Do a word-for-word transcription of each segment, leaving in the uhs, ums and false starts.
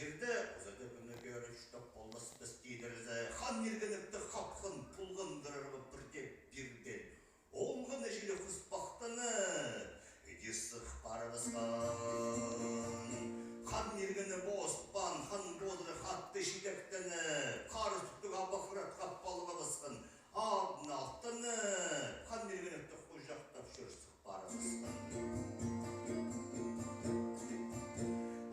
Пірде узада кӱні кӧріп, чуртап полбаспыс тидірзе, Хан Миргенекті хапхан пулғандырарға пірде пирден оңғаны чіли хыспахтанып, іди сых парыбысхан. Хан Миргенек оспаан, хан позыра хатты чидектеніп, харыс тӱктіг абахыратха палғабысхан. Адын алтыны Хан Миргенекті хуҷахтап чӧр сых парыбысхан.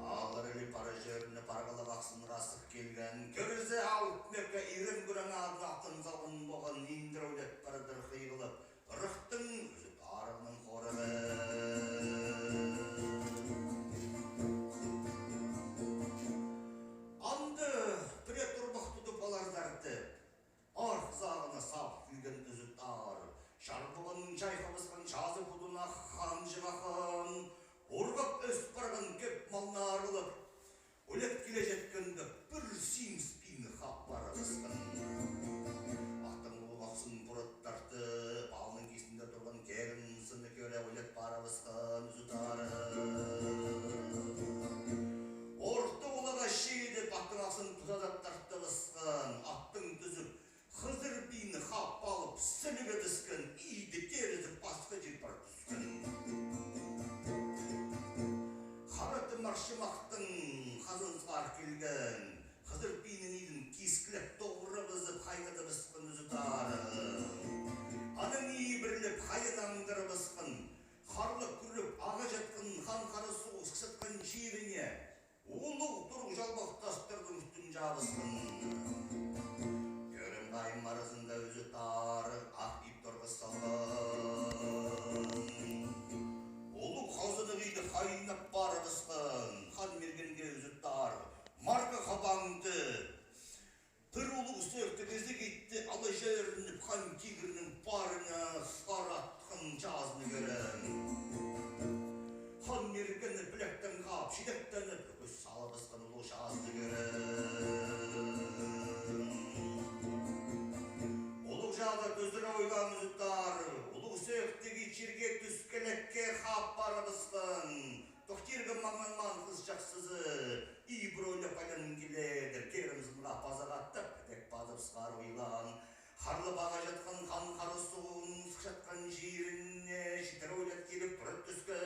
Алар іле пара чӧрні парғалап, ахсынға сых килген. Кӧрзе, Алып Мӧке ирен кӱрең адын алтын салған полған, индіре ӧлет парадыр хыйғылап, ырахтың Ӱзӱт Арығның хорығы. Анда пірее турбах тудып аларзар тіп, арғызағына сап килген Ӱзӱт Арығ чарбығын чайхабысхан, чазы пудына ханҷығ аххан, урғап ӧс парған кӧп малны арылап, ӧлет киле читкенде, пір симіс пині хап парыбысхан. Аттың улуғ ахсын пурат тартып, аалның кистінде турған Керім сынны кӧре ӧлет парыбысхан Ӱзӱт Арығ. Орта улуғ читіп, аттың ахсын пызадап тартыбысхан, аттаң тӱзіп, Хызыр пині хап алып, сіліге тӱскен, иді-терізі пасха чир пар тӱскен. Хара тымар чымахтың хазанзар килген, хызыр пинің идін кискілеп, тоғырабызып, хайнадыбысхан Ӱзӱт Арығ. Анаң ибіріліп, хайын аңдарыбысхан, харлап кӱреп, ағаа чатхан хан Хара суғ сыхчатхан чиріне улуғ турығ чалбах тастарның ӱстӱн чабысхан. Кӧрім хайым аразында Ӱзӱт Арығ ах иб торғыс салған. Улуғ хазанах иді хайнап парыбысхан. Хан Миргенге Ӱзӱт Арығ марығ хабаңды. Пір улуғ сӧӧктіг ізіг итті ала чӧрініп, хан тигірнің парына сығара атхан чазыны кӧрем. Хан Миргенні пілектең хаап, чидектеніп, ӱкӱс салыбысхан улуғ чазыны кӧрем. Улуғ чазы тӱзіре ойлаан Ӱзӱт Арығ, улуғ сӧӧктіг ит чирге тӱскелекке хаап парыбысхан. Тохтирға маңнанмаан хыс чахсызы, ибіре ойлап айланып киледір, Керім сынға паза хаттап, ідӧк пазып сығар ойлаан. Харлап ағаа чатхан хан Хара суғның сыхчатхан чиріне читіре ойлап киліп, турып тӱске